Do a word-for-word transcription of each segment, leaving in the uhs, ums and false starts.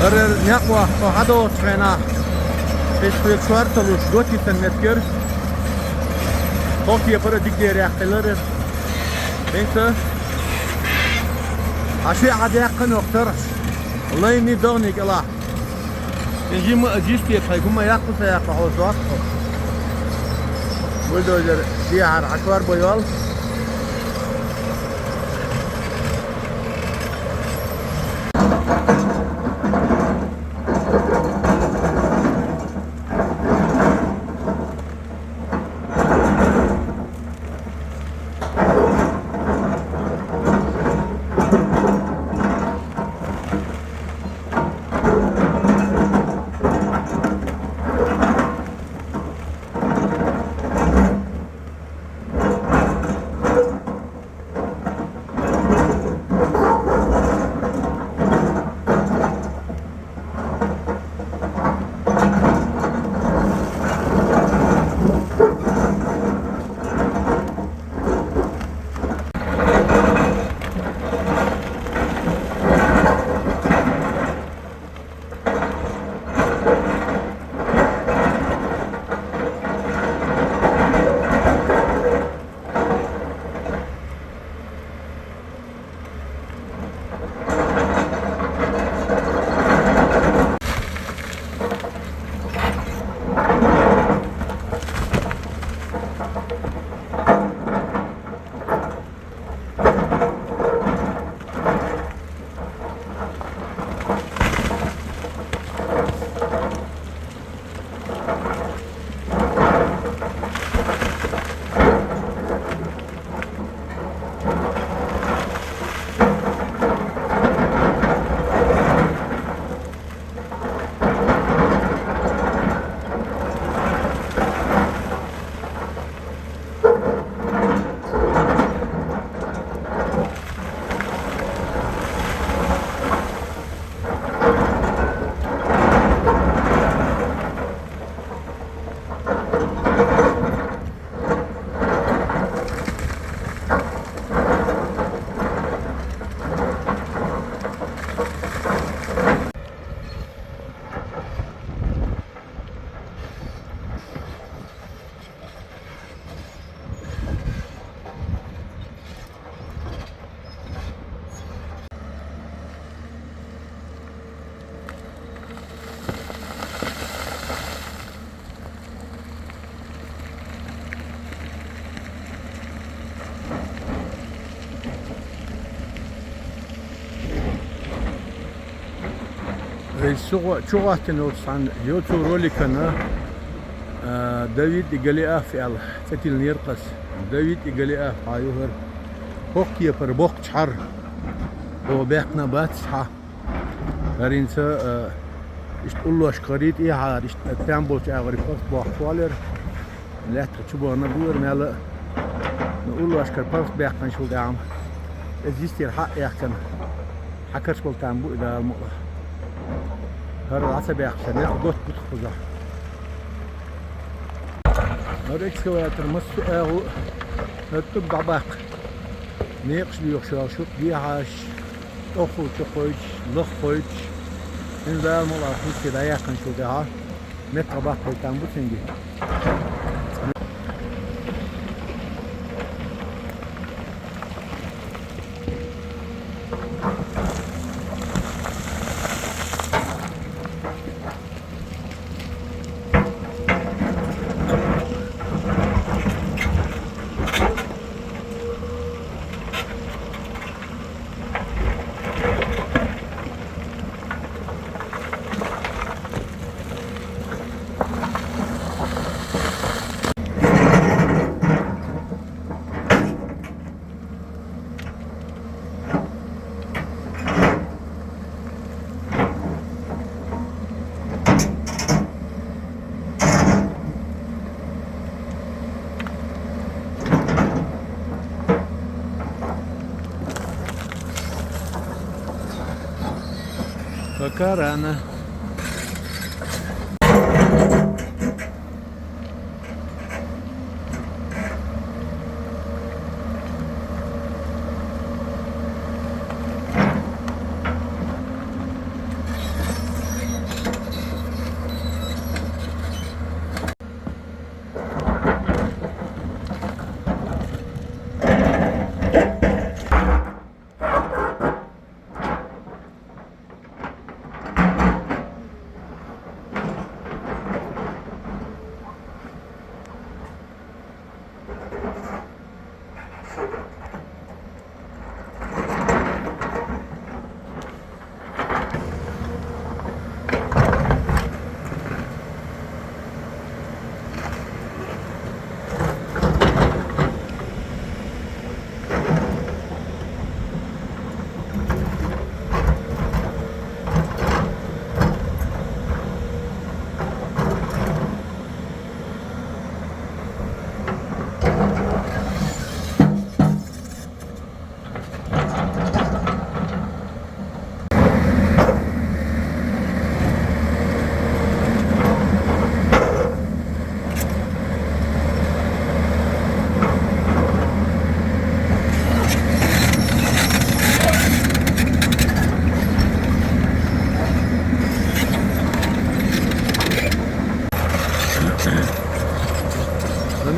ХӀара некъ ваха хьадогӀучу хенахь, иза шоьга шортта луш, готта йитина меттиг яра. ХӀокху кепара дика дерриг хилар иза. ХӀинца хьан шиъ хьан даьккхина оха тархьаш, лайний догӀний кӀелахь. Иза жимма а жистера хьайга хӀума яккха ца яккха хьо зохку. Бульдозер дехьара хьан шор бан йол. Вай сугӀа-, чугӀоттина йолчу цхьана YouTube роликана, а, Давид и Голиаф аьлла, цӀе тиллинера-кх ас. Давид и Голиаф хьан ю хӀара. ХӀокху кепара боккхачу хьара. Оха баьккхина бац хьан. ХӀара хӀинца, а, иштта уллошка гӀарий тӀехьара, иштта там болчу агӀор паргӀат боккхуш воллера. Лаьттах чу бахана бу хӀара мел а, ну, уллошкара паргӀат баьккхинчул тӀаьхьа иза йистера хьа а яьккхина, хьан карчбала там бу и, Дала мукъалахь. ХӀара дӀа ца баьккхича, некъ готта бу-кх кхузахь. ХӀара экскаватор массо а агӀо хӀара тӀуг дӀабаккха. Некъаш лоьхуш йолу шуьтӀа дехьаш, тӀокхул чу кхойтуш, лаха кхойтуш, хӀинца Дала мукъалахь хӀинца дӀаяьккхинчул тӀаьхьа меттах баккхийта там бу цуьнга. Пока рано.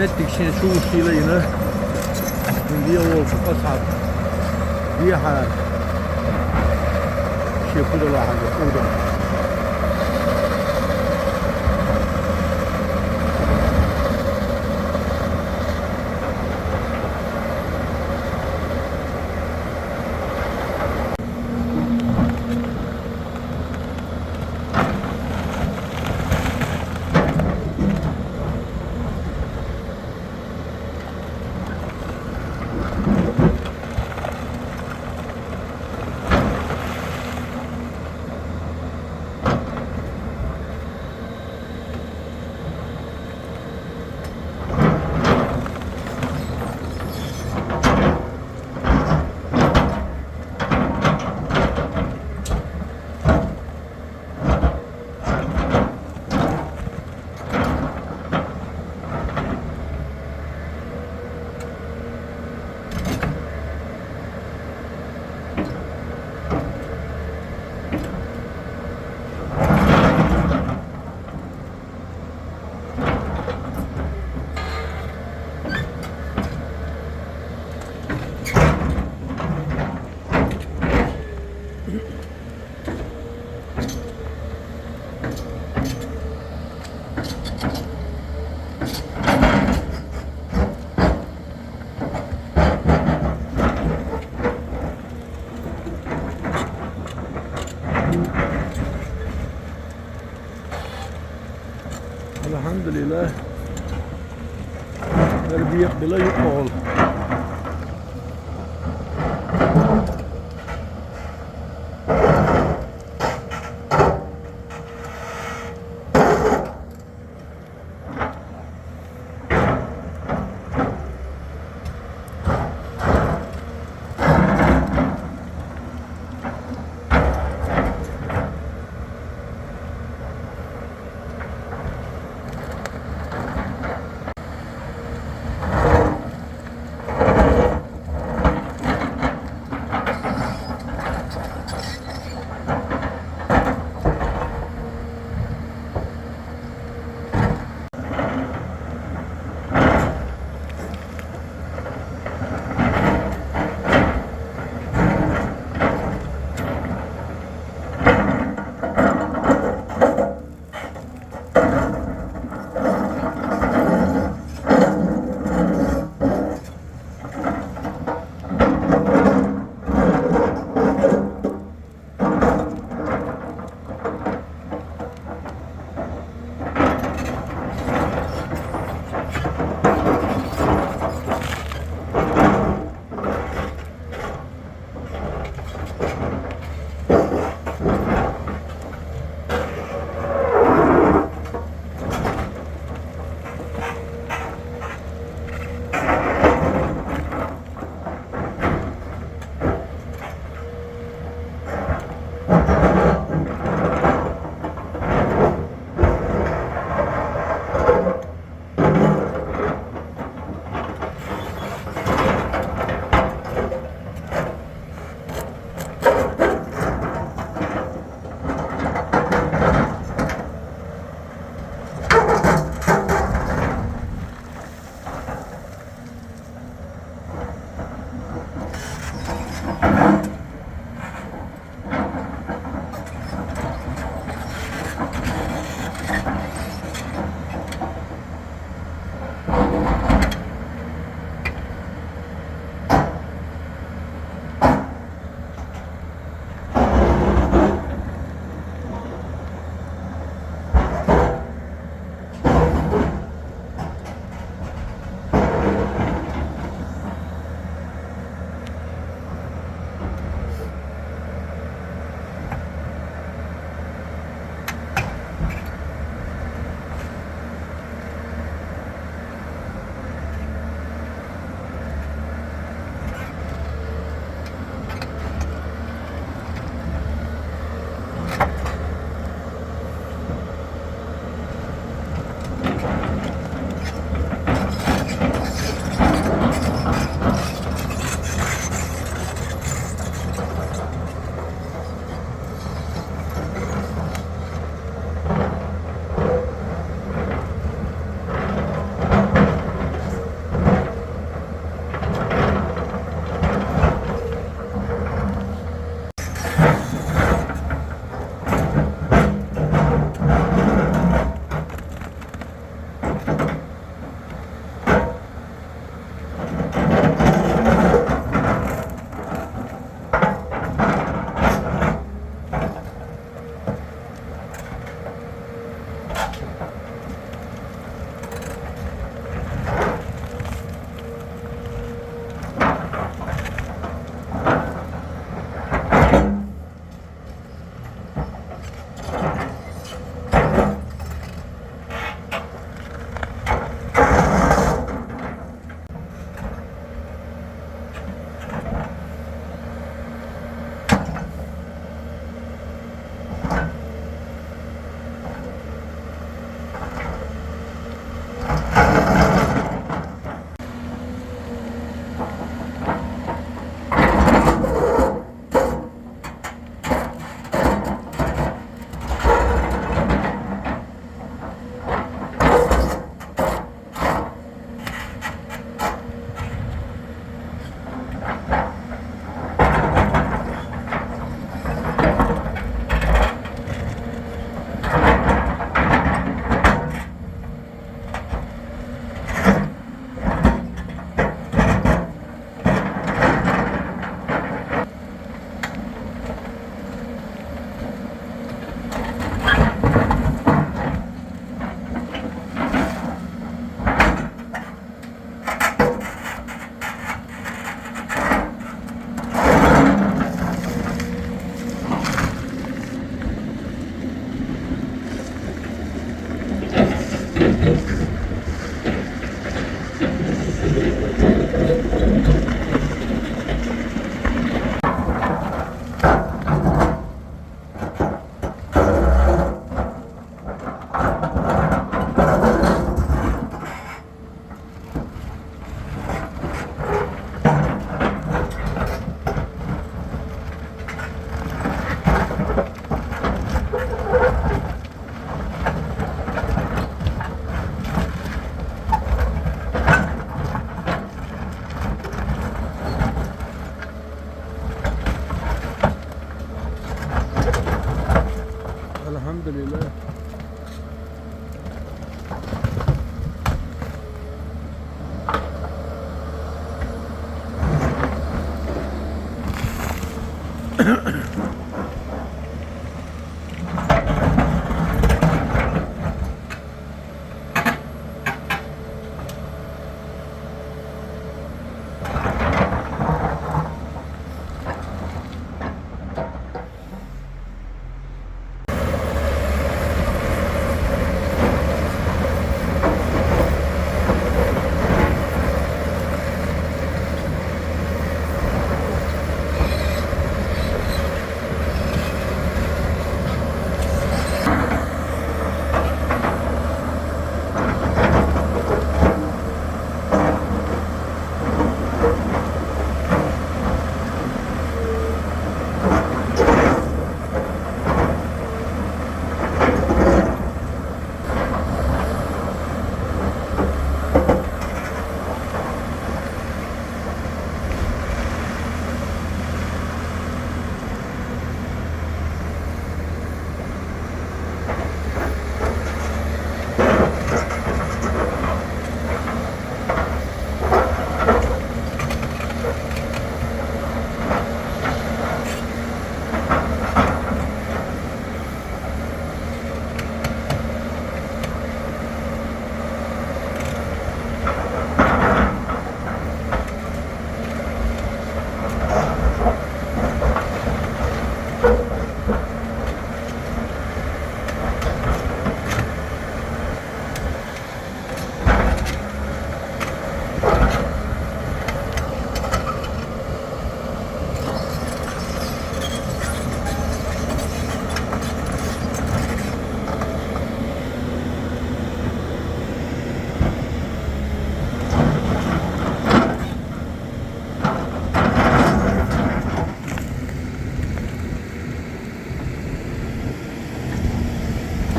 Ettik şeýle şu işi ýene. Indi ýol şu kasap. Diýe ha. Şeýle pudalar hali odan. Elhamdülillah. Bir diýip bile ýok ol.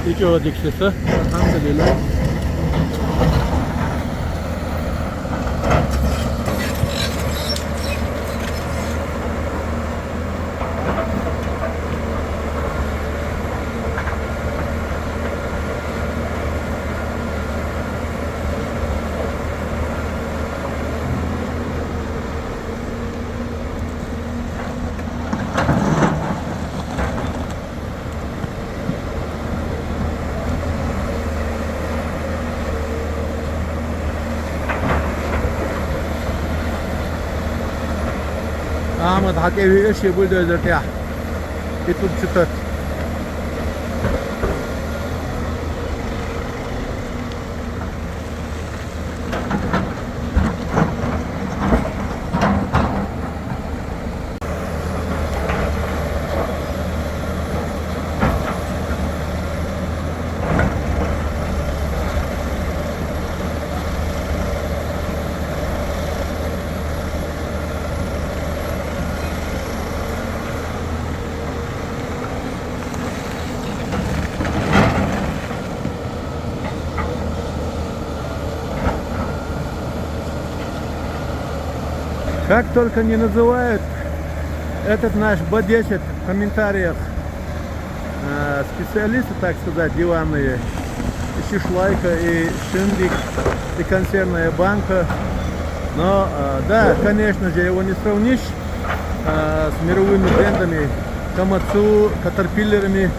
Ичи диксиса, алхамдулилла. Ахьмад хьакӀевиэс ши бульдозер тӀехь. И тӀулг чу тата. Как только не называют этот наш Б десять в комментариях, э, специалисты, так сказать, диванные, и шишлайка, и шиндик, и консервная банка. Но, э, да, конечно же, его не сравнишь, э, с мировыми брендами, Камацу, Катерпиллерами.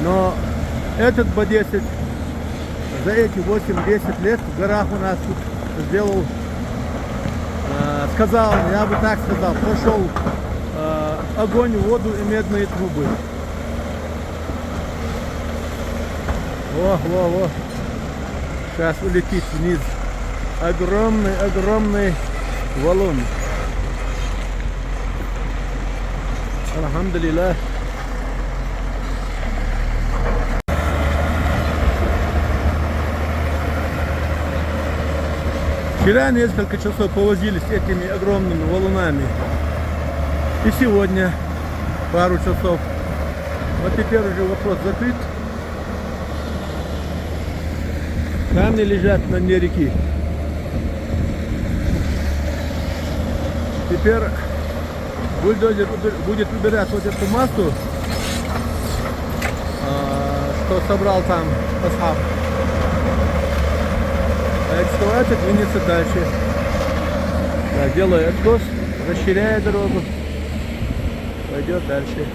Но этот Б десять за эти восемь-десять лет в горах у нас тут сделал, э, сказал, я бы так сказал, прошёл, э, огонь, воду и медные трубы. Во, во, во. Сейчас улетит вниз. Огромный, огромный валун. Алхамдулилла. Вчера несколько часов повозились с этими огромными валунами. И сегодня пару часов. Вот теперь уже вопрос закрыт. Камни лежат на дне реки. Теперь бульдозер убер-, будет убирать вот эту массу, А, что собрал там, Асхаб? А это что, это двинется дальше. Да, делаю откос, расширяя дорогу. Пойдет дальше.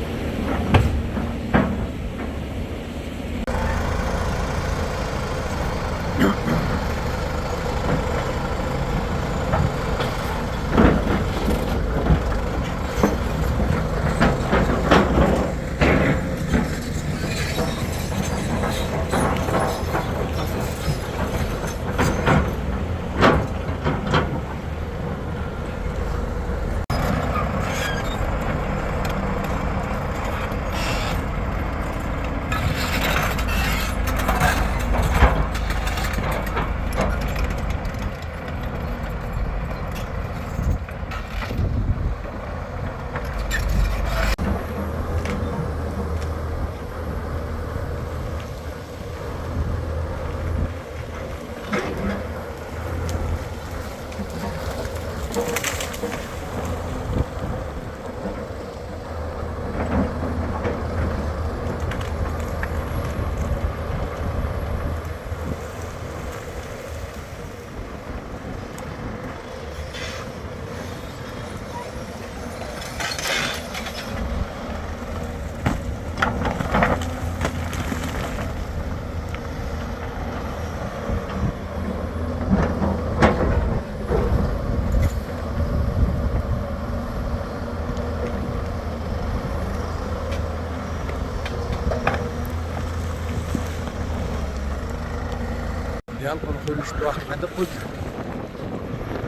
Ялкъун хуьлуьш дохкадар кхуьд.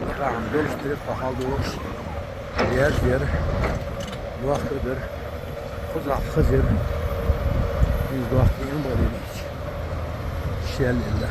Нагахьан долуш дерг пахьал долуш. Яр, яр. Дохкадар. Кхузахь хазар. Из дохкийна бара. Шел илла.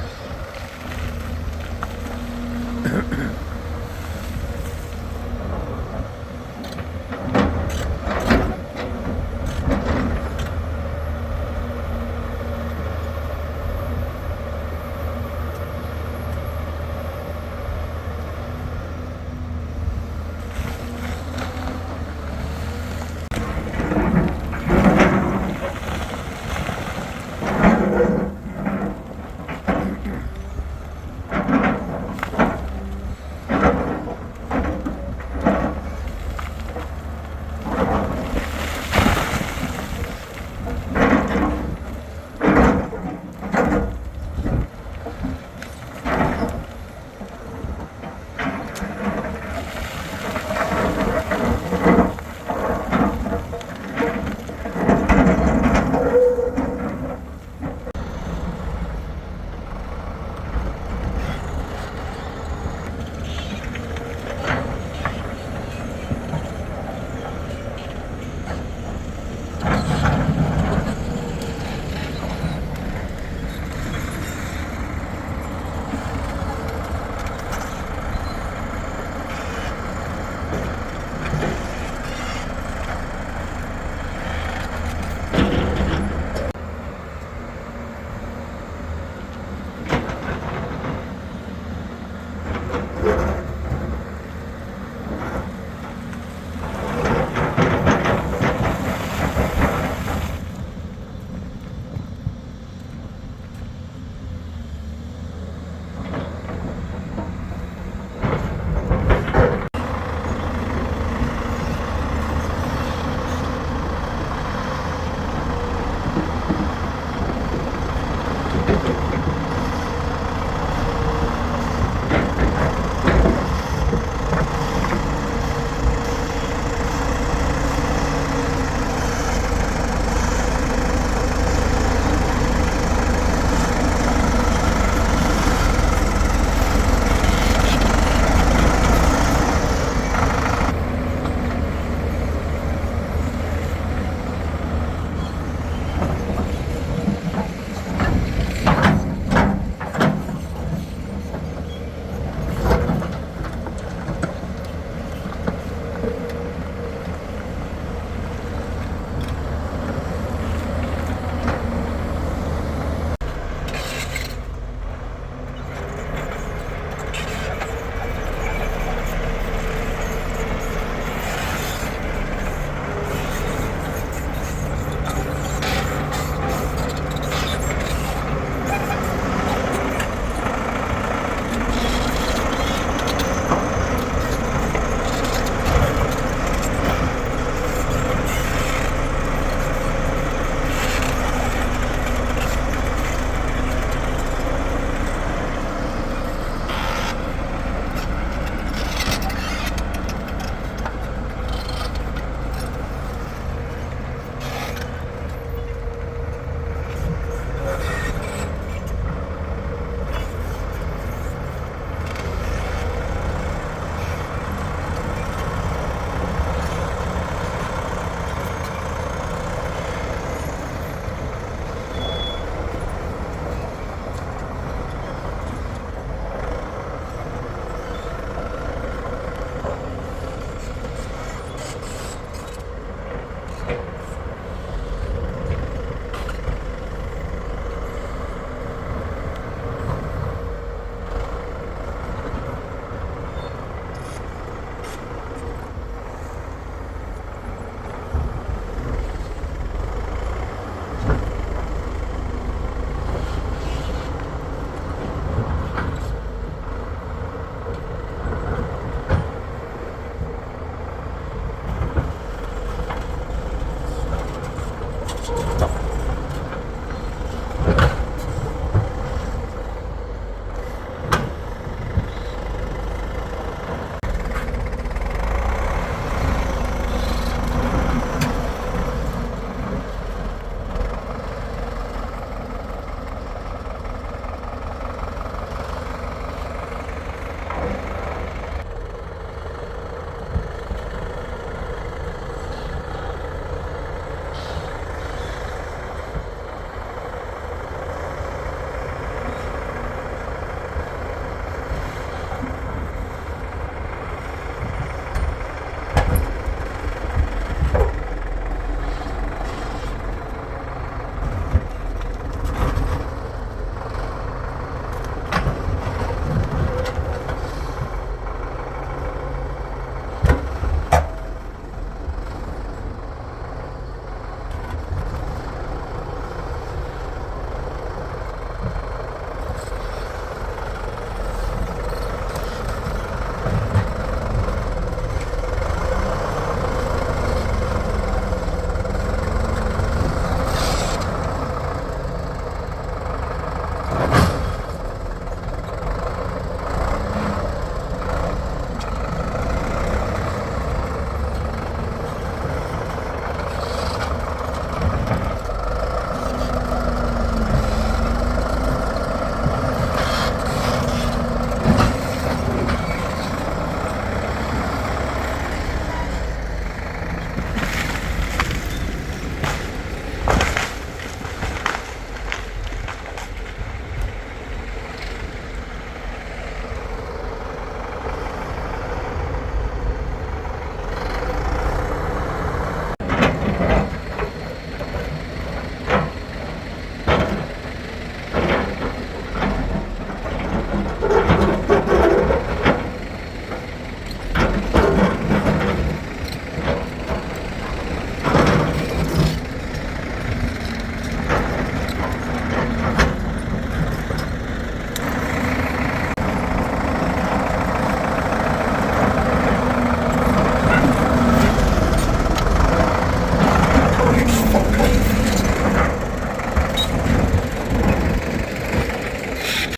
Top.